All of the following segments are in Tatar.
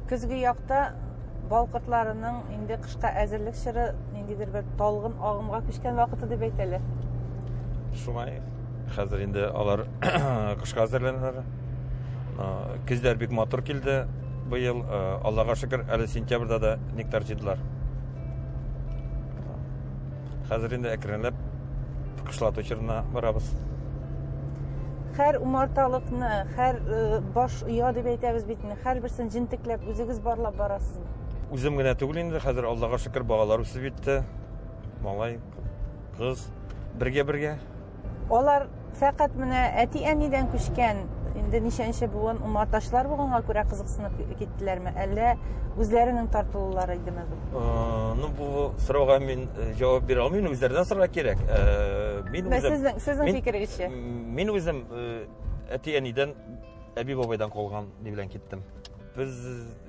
Көзге якта бал кортларының инде кышка әзерлек чоры ниндидер бер талгын агымга күчкән вакыты дип әйтәләр. Шулай. Хәзер инде алар кышка әзерләнәләр. Көзләр бик матур килде быел. Аллага шөкер, әле сентябрьдә дә нектар җыйдылар. Хәзер инде әкренләп кышлату чорына барабыз. Һәр умарталыкны, һәр баш оя дип әйтәбез бит инде, һәрберсен җентекләп үзегез барлап барасызмы? Үзем генә түгел инде, хәзер Аллага шөкер, балалар үсеп җитте. Малай, кыз бергә-бергә. Алар фәкать менә әти-әнидән күчкән, инде ничәнче буын умартачылар булганга күрә кызыксынып киттеләрме, әллә үзләренең тартылулары идеме бу? Ну, бу сорауга мин җавап бирә алмыйм, үзләреннән сорарга кирәк. Мин үзем сезнең фикерегезчә? Мин үзем әти-әнидән, әби-бабайдан калган ни белән киттем. Без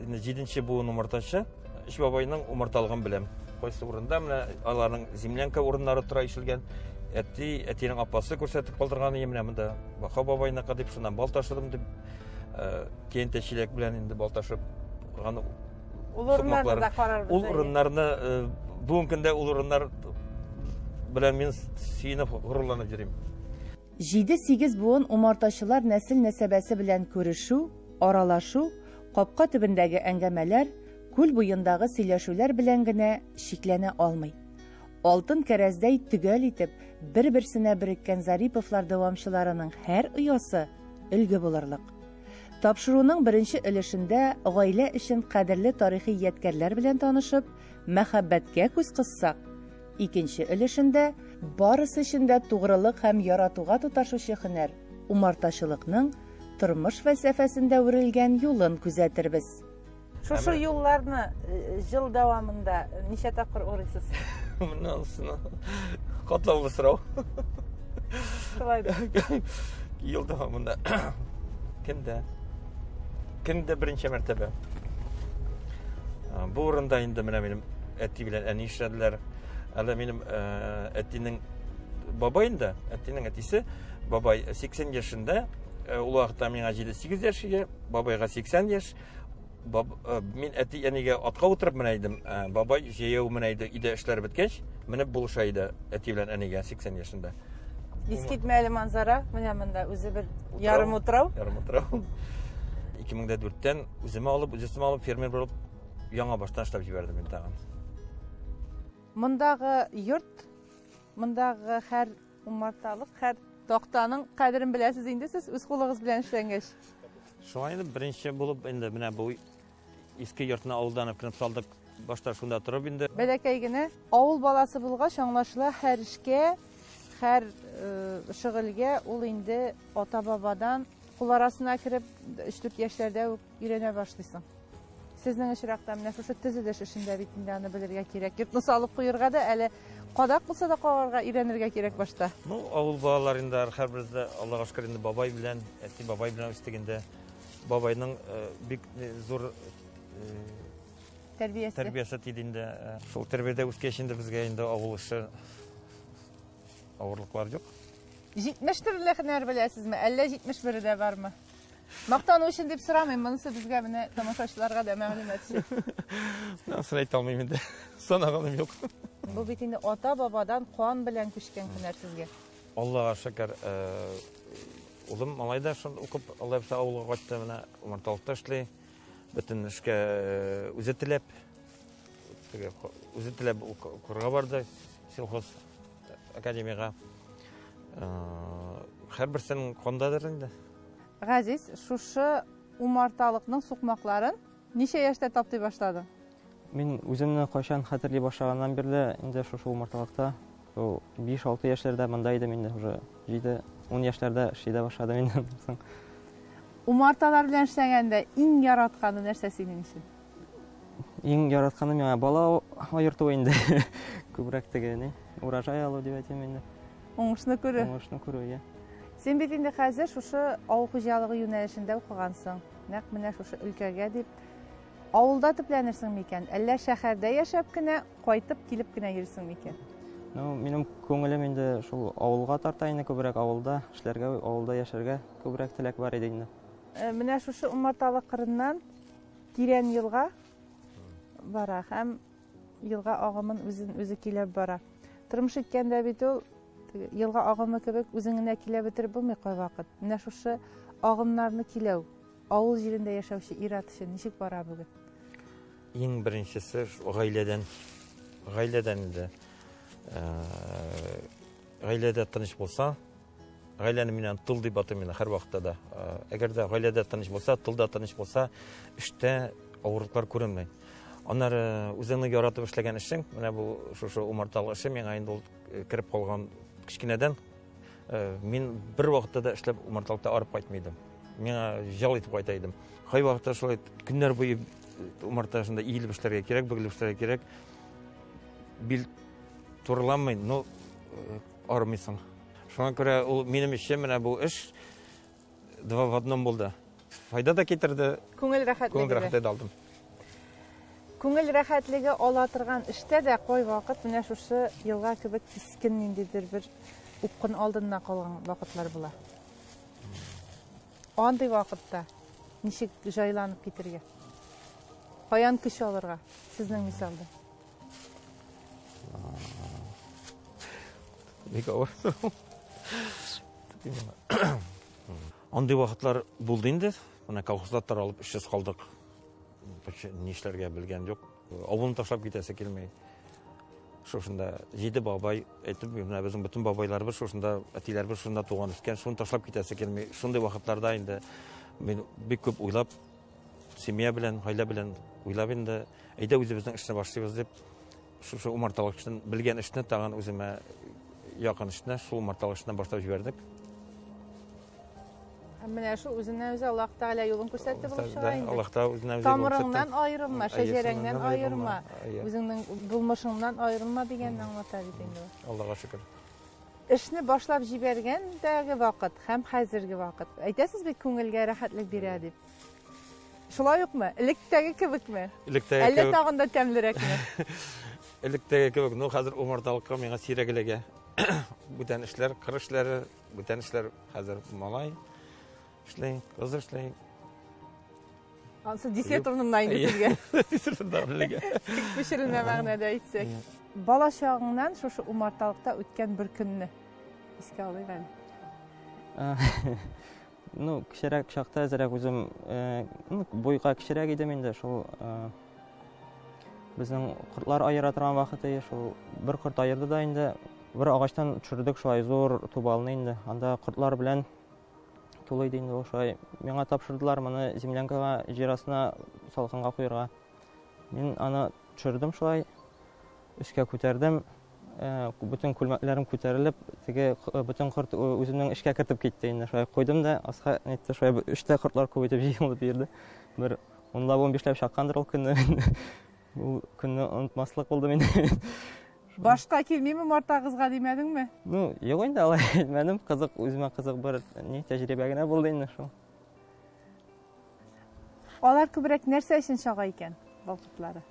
инде җиденче буын умартачы. Өч бабайның умарталыгын беләм. Кайсы урында менә аларның землянка урыннары тора ишелгән. Әти, әтинең апасы күрсәтеп калдырган иде, менә монда Баха бабайныкы дип, шуннан бал ташыдым дип, көянтә чиләк белән инде бал ташып аны Ул урыннарны да карарбыз. Ул урыннарны бүгенге көндә ул урыннар белән мин сөенеп, горурланып йөрим. Җиде-сигез буын умартачылар нәсел-нәсәбәсе белән күрешү, аралашу, капка төбендәге әңгәмәләр, күл буендагы сөйләшүләр белән генә чикләнә алмый. Алтын кәрәздәй төгәл итеп, бер-берсенә береккән Зариповлар дәвамчыларының һәр оясы өлге булырлык. Тапшыруның беренче өлешендә гаилә өчен кадерле тарихи ядкәрләр белән танышып, мәхәббәткә күз кыссак, икенче өлешендә барысы өчен дә тугрылык һәм яратуга тоташучы һөнәр, умартачылыкның тормыш фәлсәфәсендә үрелгән юлын күзәтербез. Шушы юлларны ел дәвамында ничә тапкыр урыйсыз? Моннан соң катлаулы сорау. Шулай да. Ел дәвамында кемдә? Кемдә беренче мәртәбә? Бу урында инде менә минем әти белән әни эшләделәр. Әле минем әтинең бабай инде, әтинең әтисе, бабай 80 яшендә, ул вакытта миңа 7-8 яшь иде, бабайга 80 яшь. Мин әти әнигә атка утырып менә идем, бабай җәяү менә иде, өйдә эшләр беткәч, менеп булыша иде әти белән әнигә 80 яшендә. Искитмәле манзара, менә монда үзе бер ярым утрау. Ярым утрау. 2004-тән үземә алып, үз өстемә алып, фермер булып, яңа баштан эшләп җибәрдем мин тагын. Мондагы йорт, мондагы һәр умарталык, һәр тактаның кадерен беләсез инде сез, үз кулыгыз белән эшләнгәч. Шулай инде беренче булып инде менә бу иске йортны авылдан алып кереп салдык. Башта шунда торып инде. Бәләкәй генә авыл баласы булгач, аңлашыла, һәр эшкә, һәр шөгыльгә ул инде ата-бабадан кул арасына кереп, өч-дүрт яшьләрдә үк өйрәнә башлыйсың. Сезнең очракта менә шушы төзелеш эшендә бит инде аны белергә кирәк. Йортны салып куерга да әле кадак булса да кагарга өйрәнергә кирәк башта. Ну, авыл балалары инде һәрберсе дә, Аллага шөкер, инде бабай белән, әти бабай белән үстек инде. Бабайның бик зур тәрбиясе. Тәрбиясе тиде инде. Шул тәрбиядә үскәч инде безгә инде авыл эше авырлыклар юк. 70 төрле һөнәр беләсезме? Әллә 71-е дә бармы? Мактану өчен дип сорамыйм, монысы безгә менә тамашачыларга да мәгълүмат өчен. Анысын әйтә алмыйм инде. Санаганым юк. Бу бит инде ата-бабадан кан белән күчкән һөнәр сезгә. Аллага шөкер, улым малай да шул укып, Алла бирсә, авылга кайтты, менә умарталыкта эшли. Бөтен эшкә үзе теләп, теге, үзе теләп укырга барды сельхоз академиягә. Һәрберсенең кандадыр инде. Газиз, шушы умарталыкның сукмакларын ничә яшьтә таптый башладың? Мин үземне кайчан хәтерли башлаганнан бирле инде шушы умарталыкта, шул биш-алты яшьләрдә монда идем инде, уже җиде-ун яшьләрдә эшли дә башладым инде соң. Умарталар белән эшләгәндә иң яратканы нәрсә синең өчен? Иң яратканы миңа бала аерту инде. Күбрәк теге, ни, урожай алу дип әйтим инде. Уңышны күрү. Уңышны күрү, иә. Син бит инде хәзер шушы авыл хуҗалыгы юнәлешендә укыгансың. Нәкъ менә шушы өлкәгә дип авылда төпләнерсең микән? Әллә шәһәрдә яшәп кенә, кайтып килеп кенә йөрсең микән? Ну, минем күңелем инде шул авылга тарта инде, күбрәк авылда эшләргә, авылда яшәргә күбрәк теләк бар иде инде. Менә шушы умарталык кырыннан Тирән елга бара һәм елга агымын үзен үзе көйләп бара. Тормыш иткәндә бит ул елга агымы кебек үзең генә көйләп бетереп булмый кайвакыт. Менә шушы агымнарны көйләү авыл җирендә яшәүче ир-ат өчен ничек бара бүген? Иң беренчесе гаиләдән. Гаиләдән инде. Гаиләдә тыныч булса, гаиләне мин тыл дип атыйм инде һәрвакытта да. Әгәр дә гаиләдә тыныч булса, тылда тыныч булса, эштә авырлыклар күренми. Аннары үзеңне яратып эшләгән эшең, менә бу шушы умарталык эше миңа инде ул кереп калган кечкенәдән. Мин бер вакытта да эшләп умарталыкта арып кайтмый идем. Миңа ял итеп кайта идем. Кайвакытта шулай көннәр буе умарта эшендә иелеп эшләргә кирәк, бөгелеп эшләргә кирәк. Бил турыламый, но армыйсың. Шуңа күрә ул минем өчен менә бу эш два в одном булды. Файда да китерде. Күңел рәхәтлеге. Күңел рәхәтлеге дә алдым. Күңел рәхәтлеге ала торган эштә дә кайвакыт менә шушы елга кебек кискен ниндидер бер упкын алдында калган вакытлар була. Андый вакытта ничек җайланып китергә? Каян көч алырга? Сезнең мисалда. Бик авыр сорау. Андый вакытлар булды инде. Менә колхозда таралып эшсез калдык. Нишләргә белгән юк. Авылны ташлап китәсе килми. Шушында җиде бабай әйтеп, менә безнең бөтен бабайларыбыз шушында, әтиләребез шушында туган үскән, шуны ташлап китәсе килми. Шундый вакытларда инде мин бик күп уйлап, семья белән, гаилә белән уйлап инде, әйдә үзебезнең эшне башлыйбыз дип, шушы умарталык эшен, белгән эшне тагын үземә якын эшне, шул умарталык эшеннән башлап җибәрдек. Һәм менә шул үзеннән үзе Аллаһ Тәгалә юлын күрсәтте булып чыга инде. Аллаһ Тәгалә үзеннән үзе юлын күрсәтте. Тамырыңнан аерылма, шәҗәрәңнән аерылма, үзеңнең булмышыңнан аерылма дигәнне аңлата бит инде ул. Аллаһка шөкер. Эшне башлап җибәргәндәге вакыт һәм хәзерге вакыт. Әйтәсез бит, күңелгә рәхәтлек бирә дип. Шулай укмы? Электәге кебекме? Электәге Әллә кебек. тагын да тәмлерәкме? Электәге кебек. Ну, хәзер умарталыкка миңа сирәк эләгә. Бүтән эшләр, кыр эшләре, бүтән эшләр хәзер малай эшли, кыз эшли. Ансы десерт урынына инде сезгә. Десерт урынына эләгә. Күчерелмә мәгънәдә әйтсәк. Бала чагыңнан шушы умарталыкта үткән бер көнне искә алыйк әле. Ну, кечерәк чакта әзрәк үзем, ну, буйга кечерәк идем инде, шул безнең кортлар аера торган вакыт иде, шул бер корт аерды да инде, бер агачтан төшердек шулай зур тубалны инде, анда кортлар белән тулы иде инде ул шулай. Миңа тапшырдылар моны землянкага, җир астына салкынга куярга. Мин аны төшердем шулай, өскә күтәрдем. Бөтен күлмәкләрем күтәрелеп, теге бөтен корт үземнең эшкә кертеп китте инде. Шулай куйдым да, аска нитте, шулай өчтә кортлар күп итеп җыелып йөрде. Бер унлап, унбишләп чаккандыр ул көнне. Ул көнне онытмаслык булды мине. Башка килмиме мартагызга димәдеңме? Ну, юк инде, алай әйтмәдем. Кызык, үземә кызык бер ни тәҗрибә генә булды инде шул. Алар күбрәк нәрсә өчен чага икән, бал кортлары?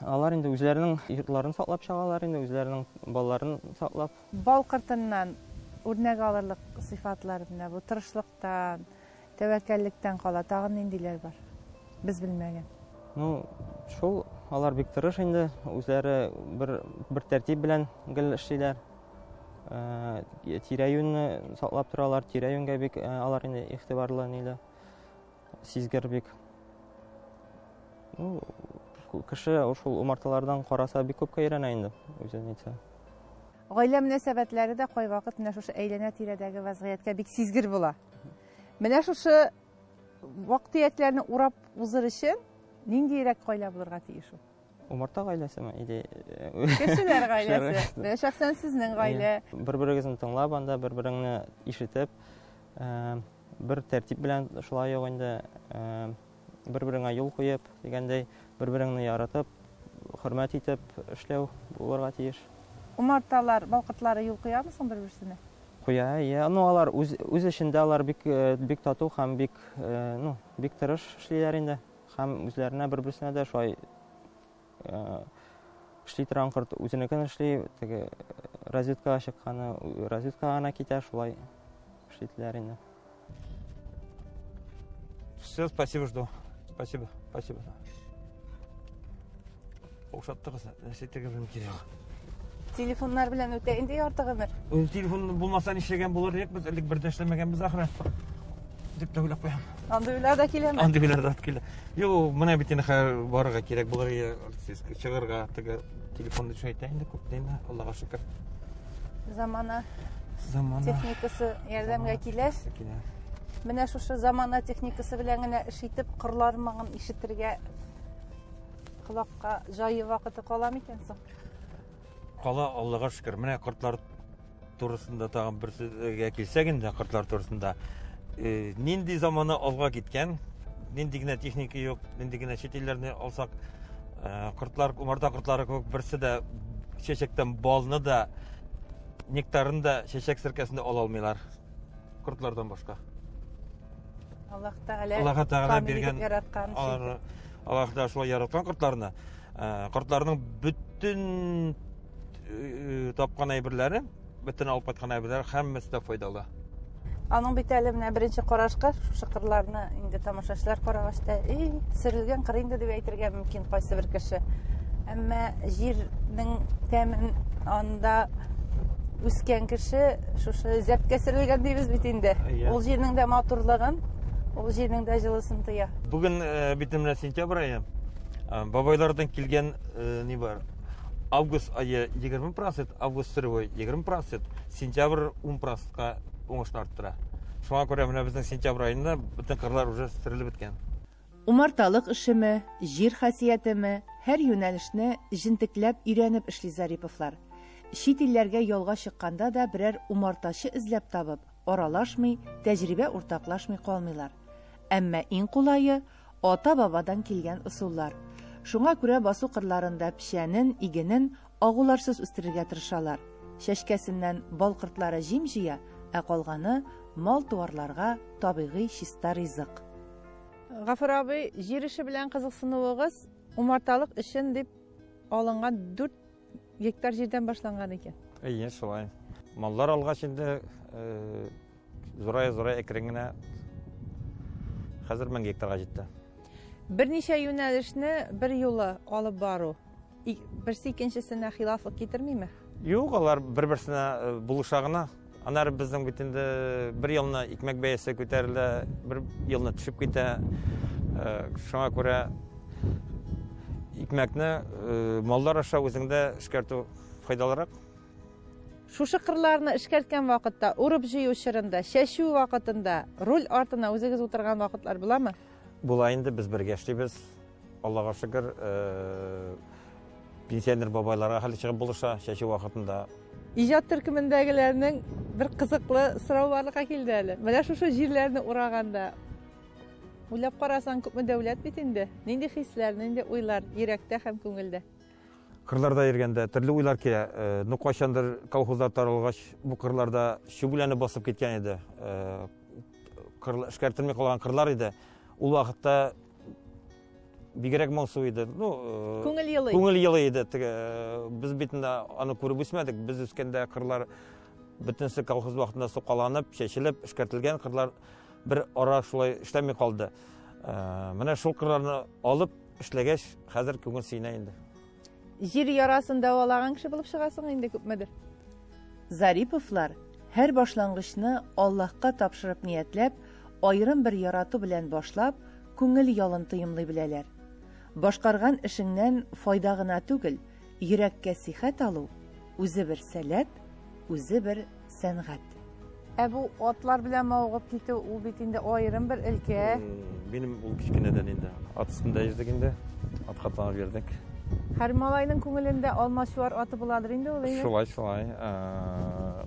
Алар инде үзләренең йортларын саклап чагалар инде, үзләренең балларын саклап. Бал кортыннан үрнәк алырлык сыйфатлар менә бу тырышлыктан, тәвәккәллектән кала тагын ниндиләр бар? Без белмәгән. Ну, шул, алар бик тырыш инде, үзләре бер тәртип белән гел эшлиләр. Тирә-юньне саклап торалар, тирә-юньгә бик алар инде игътибарлы, ниле, сизгер бик. Ну, кеше шул умарталардан караса бик күпкә өйрәнә инде, үзе нитсә. Гаилә мөнәсәбәтләре дә кайвакыт менә шушы әйләнә-тирәдәге вазгыятькә бик сизгер була. Менә шушы вак-төякләрне урап узыр өчен ниндирәк гаилә булырга тиеш ул? Умарта гаиләсеме? Или Кешеләр гаиләсе. Кешеләр. Менә шәхсән сезнең гаилә. Бер-берегезне тыңлап, анда бер-береңне ишетеп, бер тәртип белән шулай ук инде, бер-береңә юл куеп, дигәндәй, бер-береңне яратып, хөрмәт итеп эшләү булырга тиеш. Умарталар, бал кортлары юл куямы соң бер-берсенә? Куя, иә. Ну, алар үз эчендә алар бик тату һәм бик тырыш эшлиләр инде. Һәм үзләренә бер-берсенә дә шулай эшли торган корт үзенекен эшли, теге разведкага чыкканы разведкага гына китә, шулай эшлиләр инде. Все, спасибо, жду. Спасибо, спасибо. Охшаттыгыз, нәрсә әйтергә белмим кирәк. Телефоннар белән үтә инде ярты гомер. Телефон булмаса нишләгән булыр идек, без элек бер дә эшләмәгәнбез ахры. Дип тә уйлап куям. Андый уйлар да киләме? Андый уйлар да килә. Юк, менә бит инде хәзер барырга кирәк булыр иде, чыгарга теге телефонны төшә инде күптән, Аллага шөкер. Замана Замана техникасы ярдәмгә килә. Килә. Менә шушы замана техникасы белән генә эш итеп, кырлар моңын ишетергә колакка җае вакыты кала микән соң? Кала, Аллага шөкер. Менә кортлар турысында тагын бер сүзгә килсәк инде, кортлар турысында. Нинди заманы алга киткән, нинди генә техника юк, нинди генә чит илләрне алсак, кортлар, умарта кортлары кебек берсе дә чәчәктән балны да, нектарын да, чәчәк серкәсен дә ала алмыйлар. Кортлардан башка. Аллаһ Тәгалә Аллаһ Тәгалә камил биргән итеп яраткан аларны, Аллаһ Тәгалә шулай яраткан кортларны. Кортларның бөтен тапкан әйберләре, бөтен алып кайткан әйберләре һәммәсе дә файдалы. Аның бит әле менә беренче карашка шушы кырларны инде тамашачылар карагач та, эй, сөрелгән кыр инде дип әйтергә мөмкин кайсы бер кеше. Әмма җирнең тәмен анда үскән кеше шушы зәпкә сөрелгән дибез бит инде. Ул җирнең дә матурлыгын, ул җирнең дә җылысын тоя. Бүген бит менә сентябрь ае. Бабайлардан килгән ни бар? Август ае 20%, август сырывой 20%, сентябрь 10%-ка уңышны арттыра. Шуңа күрә менә безнең сентябрь аенда бөтен кырлар уже сөрелеп беткән. Умарталык эшеме, җир хасиятеме, һәр юнәлешне җентекләп өйрәнеп эшли Зариповлар. Чит илләргә ялга чыкканда да берәр умартачы эзләп табып, аралашмый, тәҗрибә уртаклашмый калмыйлар. Әмма иң кулае ата-бабадан килгән ысуллар. Шуңа күрә басу кырларында печәнен, игенен агуларсыз үстерергә тырышалар. Чәчкәсеннән бал кортлары җим җыя, ә калганы мал-туарларга табигый чиста ризык. Гафур абый, җир эше белән кызыксынуыгыз умарталык өчен дип алынган 4 гектар җирдән башланган икән. Әйе, шулай. Маллар алгач инде зурая-зурая әкрен генә хәзер 1000 гектарга җитте. Берничә юнәлешне бер юлы алып бару берсе икенчесенә хилафлык китермиме? Юк, алар бер-берсенә булыша гына. Аннары безнең бит инде бер елны икмәк бәясе күтәрелә, бер елны төшеп китә. Шуңа күрә икмәкне маллар аша үзеңдә эшкәртү файдалырак. Шушы кырларны эшкәрткән вакытта, урып җыю чорында, чәчү вакытында руль артына үзегез утырган вакытлар буламы? Була инде, без бергә эшлибез. Аллага шөкер, пенсионер бабайларга хәл чыгып булыша чәчү вакытында. Иҗат төркемендәгеләрнең бер кызыклы сорау барлыкка килде әле. Менә шушы җирләрне ураганда уйлап карасаң, күпме дәүләт бит инде. Нинди хисләр, нинди уйлар йөрәктә һәм күңелдә? Кырларда йөргәндә төрле уйлар килә. Ну, кайчандыр колхозлар таралгач, бу кырларда чүп үләне басып киткән иде. Эшкәртелми калган кырлар иде. Ул вакытта бигрәк моңсу иде. Ну, күңел елый. Күңел елый иде. Теге, без бит инде аны күреп үсмәдек. Без үскәндә кырлар бөтенесе колхоз вакытында сукаланып, чәчелеп, эшкәртелгән кырлар бер ара шулай эшләми калды. Менә шул кырларны алып эшләгәч, хәзер күңел сөенә инде. Җир ярасын дәвалаган кеше булып чыгасың инде күпмедер. Зариповлар һәр башлангычны Аллаһка тапшырып ниятләп, аерым бер ярату белән башлап, күңел ялын тоемлый беләләр. Башкарган эшеңнән файда гына түгел, йөрәккә сихәт алу үзе бер сәләт, үзе бер сәнгать. Ә бу атлар белән мавыгып китү, ул бит инде аерым бер өлкә. Минем ул кечкенәдән инде ат өстендә йөрдек инде, атка атланып йөрдек. Һәр малайның күңелендә алмачуар аты буладыр инде ул, әйе? Шулай, шулай.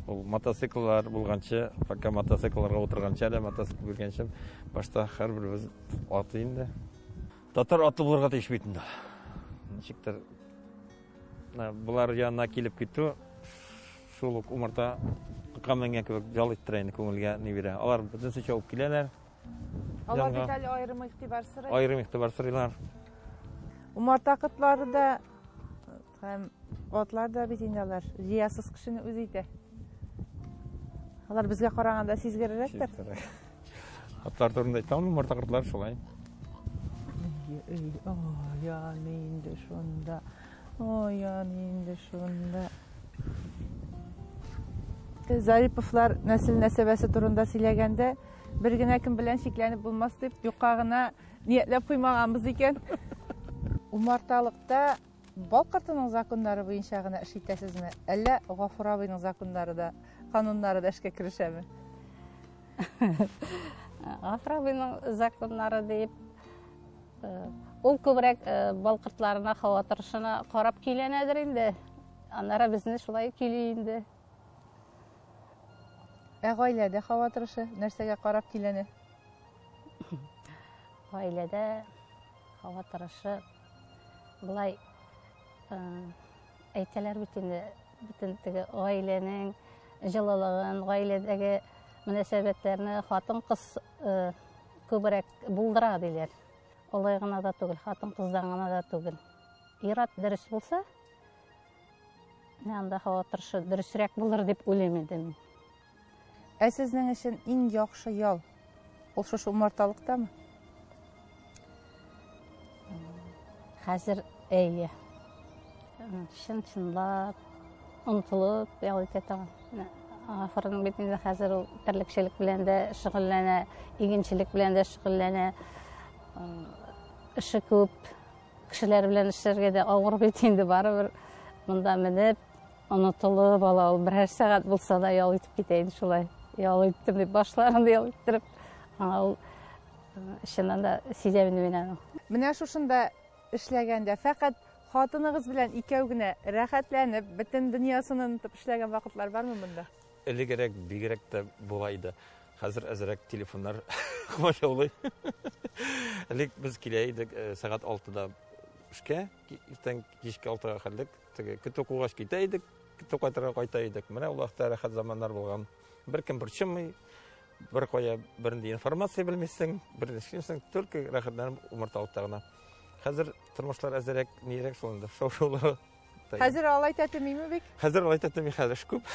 Ул мотоцикллар булганчы, пока мотоциклларга утырганчы әле, мотоцикл биргәнче, башта һәрберебез аты инде. Татар атлы булырга тиеш бит инде. Ничектер, булар янына килеп китү, шул ук умарта кырка менгән кебек ял иттерә инде, күңелгә ни бирә. Алар бөтенесе чабып киләләр. Алар бит әле аерым игътибар сорый. Аерым игътибар сорыйлар. Умарта кортлары да һәм атлар да бит инде алар җыясыз кешене үз итә. Алар безгә караганда сизгеррәктер. Атлар турында әйтә алмыйм, умарта кортлары шулай. Әйе, әйе. Ой, яны инде шунда. Ой, яны инде шунда. Зариповлар нәсел нәсәбәсе турында сөйләгәндә, бер генә кем белән шикләнеп булмас дип, юкка гына ниятләп куймаганбыз икән. Умарталыкта бал кортының законнары буенча гына эш итәсезме? Әллә Гафур абыйның законнары да, кануннары да эшкә керешәме? Гафур абыйның законнары дип, ул күбрәк бал кортларына, һава торышына карап көйләнәдер инде. Аннары безне шулай көйли инде. Ә гаиләдә һава торышы нәрсәгә карап көйләнә? Гаиләдә һава торышы былай әйтәләр бит инде, бөтен теге гаиләнең җылылыгын, гаиләдәге мөнәсәбәтләрне хатын-кыз күбрәк булдыра диләр. Алай гына да түгел, хатын-кыздан гына да түгел. Ир-ат дөрес булса, менә анда һава торышы дөресрәк булыр дип уйлыйм инде мин. Ә сезнең өчен иң яхшы ял ул шушы умарталыктамы? Хәзер әйе. Чын-чынлап, онытылып ял итә торган. Гафурның бит инде хәзер ул терлекчелек белән дә шөгыльләнә, игенчелек белән дә шөгыльләнә. Эше күп, кешеләр белән эшләргә дә авыр бит инде барыбер. Монда менеп, онытылып ала ул, берәр сәгать булса да ял итеп китә инде шулай. Ял иттем дип башларын да ял иттереп. Аңа ул чыннан да сизәм инде мин аны. Менә шушында эшләгәндә фәкать хатыныгыз белән икәү генә рәхәтләнеп, бөтен дөньясын онытып эшләгән вакытлар бармы монда? Элегрәк бигрәк тә була иде. Хәзер әзрәк телефоннар комачаулый. Элек без килә идек сәгать 6-да эшкә, иртән кичке 6-га хәлдек. Теге көтү кугач китә идек, көтү кайтырга кайта идек. Менә ул вакытта рәхәт заманнар булган. Беркем борчымый, бер кая бернинди информация белмисең, бер эшлисең, только рәхәтләнеп умарталыкта гына. Хәзер тормышлар әзрәк нирәк шул инде, шау-шулы. Хәзер алай тәтемиме бик? Хәзер алай тәтеми, хәзер эш күп.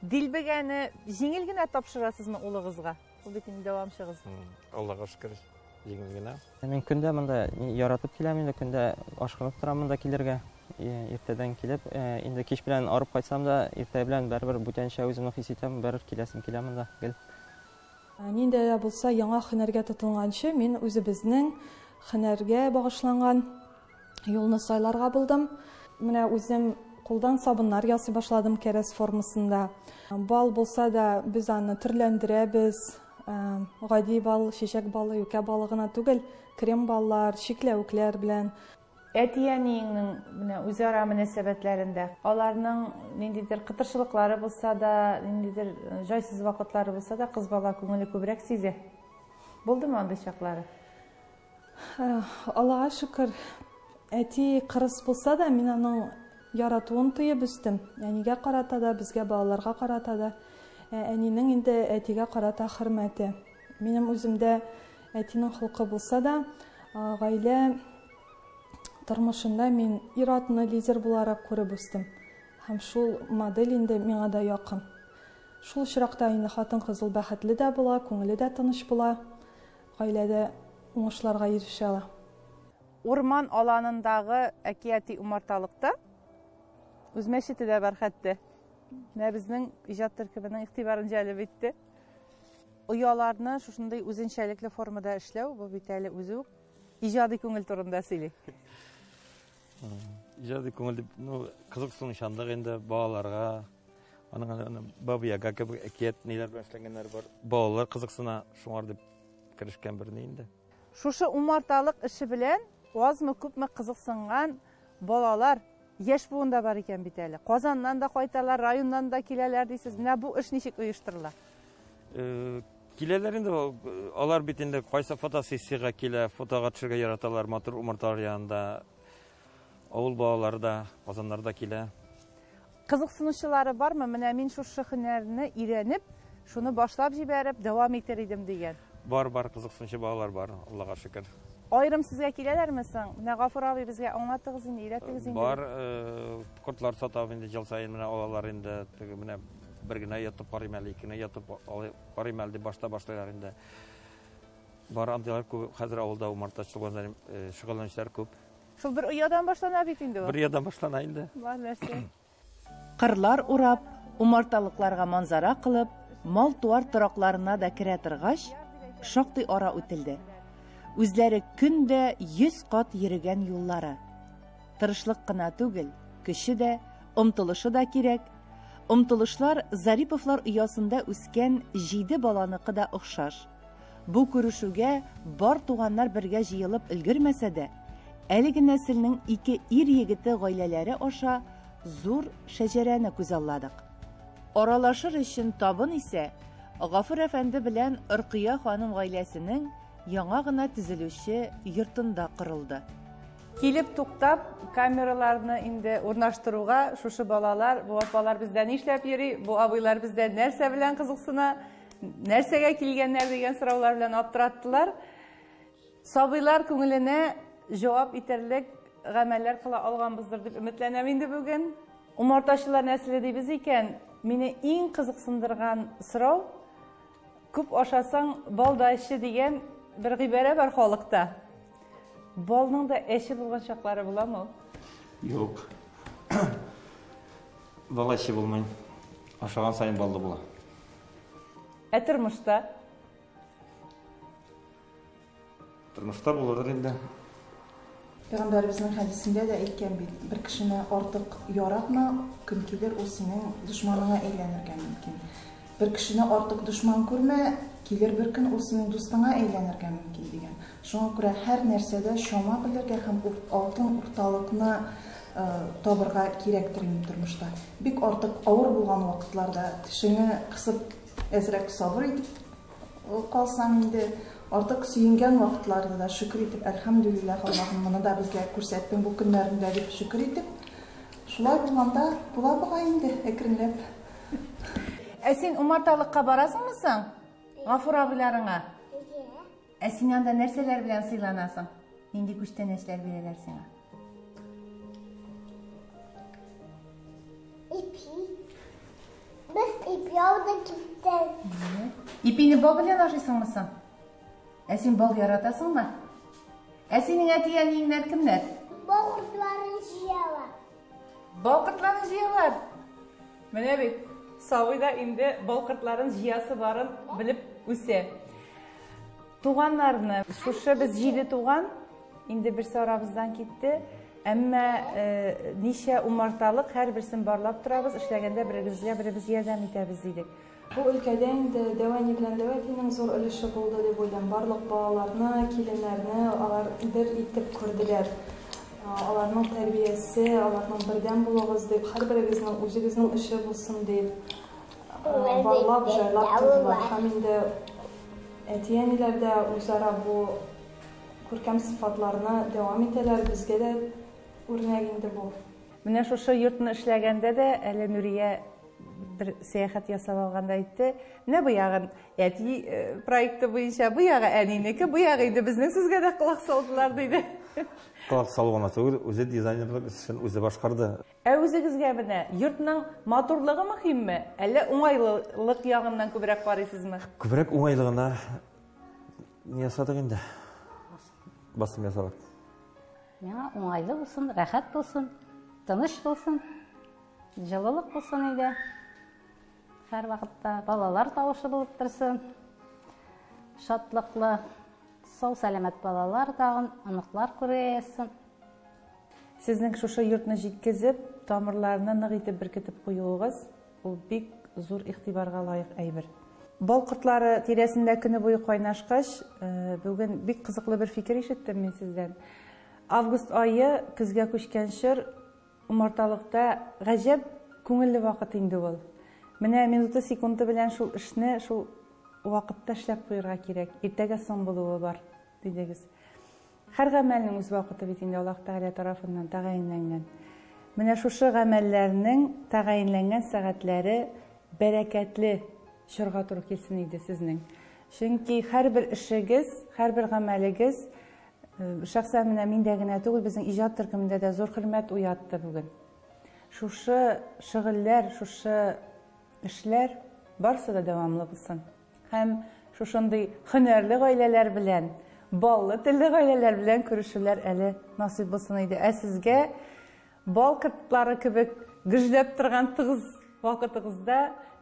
Дилбегәне җиңел генә тапшырасызмы улыгызга? Ул бит инде дәвамчыгыз. Аллага шөкер, җиңел генә. Мин көндә монда яратып киләм инде, көндә ашкынып торам монда килергә. Иртәдән килеп, инде кич белән арып кайтсам да, иртә белән барыбер бүтәнчә үземне хис итәм, барыбер киләсем килә монда гел. Нинди дә булса яңа һөнәргә тотынганчы, мин үзебезнең һөнәргә багышланган юлны сайларга булдым. Менә үзем кулдан сабыннар ясый башладым кәрәз формасында. Бал булса да без аны төрләндерәбез. Гади бал, чәчәк балы, юкә балы гына түгел, крем баллар, чикләвекләр белән. Әти-әниеңнең менә үзара мөнәсәбәтләрендә аларның ниндидер кытыршылыклары булса да, ниндидер җайсыз вакытлары булса да, кыз бала күңеле күбрәк сизә. Булдымы андый чаклары? Аллага шөкер, әти кырыс булса да, мин аның яратуын тоеп үстем. Әнигә карата да, безгә балаларга карата да. Әнинең инде әтигә карата хөрмәте. Минем үземдә әтинең холкы булса да, гаилә тормышында мин ир-атны лидер буларак күреп үстем. Һәм шул модель инде миңа да якын. Шул очракта инде хатын-кыз ул бәхетле дә була, күңеле дә тыныч була, гаиләдә уңышларга ирешә ала. Урман аланындагы әкияти умарталыкта үз мәчете дә бар хәтта. Менә безнең иҗат төркеменең игътибарын җәлеп итте. Ояларны шушындый үзенчәлекле формада эшләү, бу бит әле үзе үк иҗади күңел турында сөйли. Иҗади күңел дип, ну, кызыксынучанлык инде балаларга, аның аны Баба Яга кебек әкият ниләр белән эшләнгәннәр бар. Балалар кызыксына, шуңар дип керешкән бер ни инде. Шушы умарталык эше белән азмы күпме кызыксынган балалар яшь буында бар икән бит әле. Казаннан да кайталар, районнан да киләләр дисез. Менә бу эш ничек оештырыла? Киләләр инде, алар бит инде кайсы фотосессиягә килә, фотога төшергә яраталар, матур умарталар янында. Авыл балалары да, Казаннар да килә. Кызыксынучылары бармы? Менә мин шушы һөнәрне өйрәнеп, шуны башлап җибәреп, дәвам итер идем дигән. Бар, бар, кызыксынучы балалар бар, Аллага шөкер. Аерым сезгә киләләрме соң? Менә Гафур абый безгә аңлатыгыз инде, өйрәтегез инде. Бар, кортлар сатам инде ел саен менә алалар инде, теге менә бер генә ятып карыйм әле, ике генә ятып карыйм әле дип башта башлыйлар инде. Бар андыйлар күп, хәзер авылда умартачылык белән шөгыльләнүчеләр күп. Шул бер оядан башлана бит инде ул. Бер оядан башлана инде. Бар нәрсә. Кырлар урап, умарталыкларга манзара кылып, мал-туар торакларына да керә торгач, шактый ара үтелде. Үзләре көн дә 100 кат йөрегән юллары. Тырышлык кына түгел, көче дә, омтылышы да кирәк. Омтылышлар Зариповлар оясында үскән җиде баланыкы да охшаш. Бу күрешүгә бар туганнар бергә җыелып өлгермәсә дә, әлеге нәселнең ике ир-егете гаиләләре аша зур шәҗәрәне күзалладык. Аралашыр өчен табын исә Гафур әфәнде белән Оркыя ханым гаиләсенең яңа гына төзелүче йортында корылды. Килеп туктап, камераларны инде урнаштыруга шушы балалар, бу апалар бездә нишләп йөри, бу абыйлар бездә нәрсә белән кызыксына, нәрсәгә килгәннәр дигән сораулар белән аптыраттылар. Сабыйлар күңеленә җавап итәрлек гамәлләр кыла алганбыздыр дип өметләнәм инде бүген. Умартачылар нәселе дибез икән, мине иң кызыксындырган сорау, күп ашасаң, бал да әче дигән бер гыйбарә бар халыкта. Балның да әче булган чаклары буламы ул? Юк. Бал әче булмый. Ашаган саен баллы була. Ә тормышта? Тормышта булыдыр инде. Пәйгамбәребезнең хәдисендә дә әйткән бит, бер кешене артык яратма, көн килер, ул синең дошманыңа әйләнергә мөмкин. Бер кешене артык дошман күрмә, килер бер көн, ул синең дустыңа әйләнергә мөмкин дигән. Шуңа күрә һәр нәрсәдә чама белергә һәм алтын урталыкны табырга кирәктер инде тормышта. Бик артык авыр булган вакытларда тешеңне кысып әзрәк сабыр итеп калсаң инде, артык сөенгән вакытларда да шөкер итеп, әлхәмдүлилләһ, Аллаһым, моны да безгә күрсәттең бу көннәрендә дип шөкер итеп, шулай булганда була бугай инде әкренләп. Ә син умарталыкка барасыңмы соң? Гафур абыйларыңа? Ә син анда нәрсәләр белән сыйланасың? Нинди күчтәнәчләр бирәләр сиңа? Ипи. Без ипи алдык киттек. Ипине бал белән ашыйсыңмы соң? Ә син бал яратасыңмы? Ә синең әти-әниеңнәр кемнәр? Бал кортларын җыялар. Бал кортларын җыялар. Менә бит, сабый да инде бал кортларын җыясы барын белеп үсә. Туганнарны, шушы без җиде туган, инде берсе арабыздан китте. Әмма ничә умарталык, һәрберсен барлап торабыз, эшләгәндә беребезгә беребез ярдәм итәбез дидек. Бу өлкәдә инде дәү әни белән дәү әтинең зур өлеше булды дип уйлыйм. Барлык балаларны, киленнәрне алар бер итеп күрделәр. Аларның тәрбиясе, аларның бердәм булыгыз дип, һәрберегезнең үзегезнең эше булсын дип, барлап, җайлап тордылар. Һәм инде әти-әниләр дә үзара бу күркәм сыйфатларны дәвам итәләр, безгә дә үрнәк инде бу. Менә шушы йортны эшләгәндә дә әле Нурия бер сәяхәт ясап алганда әйтте, менә бу ягын әти проекты буенча, бу ягы әнинеке, бу ягы инде безнең сүзгә дә колак салдылар, диде. Колак салу гына түгел, үзе дизайнерлык эшен үзе башкарды. Ә үзегезгә менә йортның матурлыгы мөһимме, әллә уңайлылык ягыннан күбрәк карыйсызмы? Күбрәк уңайлыгына ни ясадык инде? Басым ясадык. Миңа уңайлы булсын, рәхәт булсын, тыныч булсын, җылылык булсын өйдә. Һәр вакытта балалар тавышы булып торсын. Шатлыклы, сау сәламәт балалар тагын, оныклар күрергә язсын. Сезнең шушы йортны җиткезеп, тамырларны нык итеп беркетеп куюыгыз, ул бик зур игътибарга лаек әйбер. Бал кортлары тирәсендә көне буе кайнашкач, бүген бик кызыклы бер фикер ишеттем мин сездән. Август айы көзгә күчкән чор, умарталыкта гаҗәп күңелле вакыт инде ул. Менә минуты секунды белән шул эшне шул вакытта эшләп куярга кирәк. Иртәгә соң булуы бар, дидегез. Һәр гамәлнең үз вакыты бит инде Аллаһ Тәгалә тарафыннан тәгаенләнгән. Менә шушы гамәлләрнең тәгаенләнгән сәгатьләре бәрәкәтле чорга туры килсен иде сезнең. Чөнки һәрбер эшегез, һәрбер гамәлегез, шәхсән менә миндә генә түгел, безнең иҗат төркемендә дә зур хөрмәт уятты бүген. Шушы шөгыльләр, шушы эшләр барысы да дәвамлы булсын. Һәм шушындый һөнәрле гаиләләр белән, баллы телле гаиләләр белән күрешүләр әле насыйп булсын иде. Ә сезгә бал кортлары кебек гөжләп торган тыгыз вакытыгызда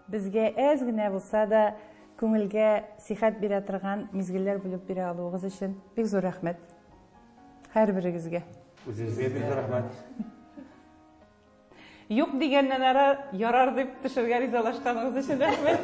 безгә әз генә булса да күңелгә сихәт бирә торган мизгелләр бүлеп бирә алуыгыз өчен бик зур рәхмәт. Һәрберегезгә. Үзегезгә бик зур рәхмәт. Юк дигәннән ары ярар дип төшергә ризалашканыгыз өчен рәхмәт.